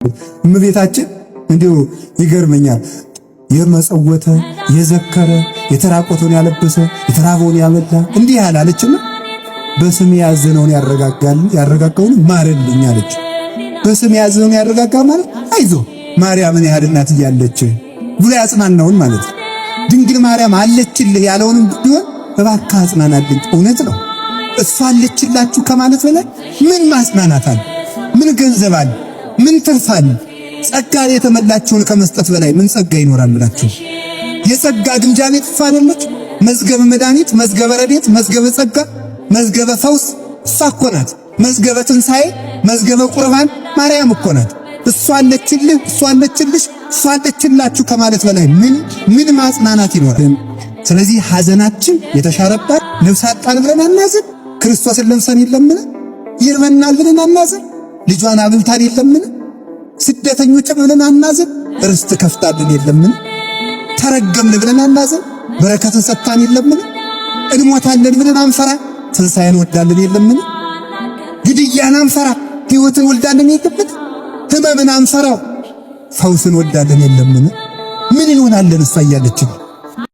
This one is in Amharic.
እመቤታችን እንዲሁ ይገርመኛል። የመጸወተ የዘከረ የተራቆተውን ያለበሰ የተራበውን ያበላ እንዲህ ያላለችና በስም ያዘነውን ያረጋጋል ያረጋጋውን ማረልኝ አለች። በስም ያዘነውን ያረጋጋ ማለት አይዞ ማርያምን ያህል እናት እያለች ብሎ ያጽናናውን ማለት ነው። ድንግል ማርያም አለችልህ ያለውንም ቢሆን እባክህ አጽናናልኝ። እውነት ነው። እሷ አለችላችሁ ከማለት በላይ ምን ማጽናናት አለ? ምን ገንዘብ አለ? ምን ትርፍ አለ? ጸጋ የተመላችሁን ከመስጠት በላይ ምን ጸጋ ይኖራል ብላችሁ? የጸጋ ግምጃ ቤት እሷ አይደለች? መዝገበ መድኃኒት፣ መዝገበ ረድኤት፣ መዝገበ ጸጋ፣ መዝገበ ፈውስ እሷ እኮ ናት። መዝገበ ትንሣኤ፣ መዝገበ ቁርባን ማርያም እኮ ናት። እሷ አለችልህ፣ እሷ አለችልሽ፣ እሷ አለችላችሁ ከማለት በላይ ምን ምን ማጽናናት ይኖራል? ስለዚህ ሐዘናችን የተሻረባት ልብስ አጣን ብለን አናዝን። ክርስቶስን ለብሰን የለምን? ይርበናል ብለን አናዝን። ልጇን አብልታን የለምን? ስደተኞች ብለን አናዝን። ርስት ከፍታልን የለምን? ተረገምን ብለን አናዝን። በረከትን ሰጥታን የለምን? እንሞታለን ብለን አንፈራ። ትንሣኤን ወዳልን የለምን? ግድያን አንፈራ። ሕይወትን ወልዳልን የለምን? ህመምን አንፈራው። ፈውስን ወዳለን የለምን? ምን እንሆናለን እሷ እያለችን?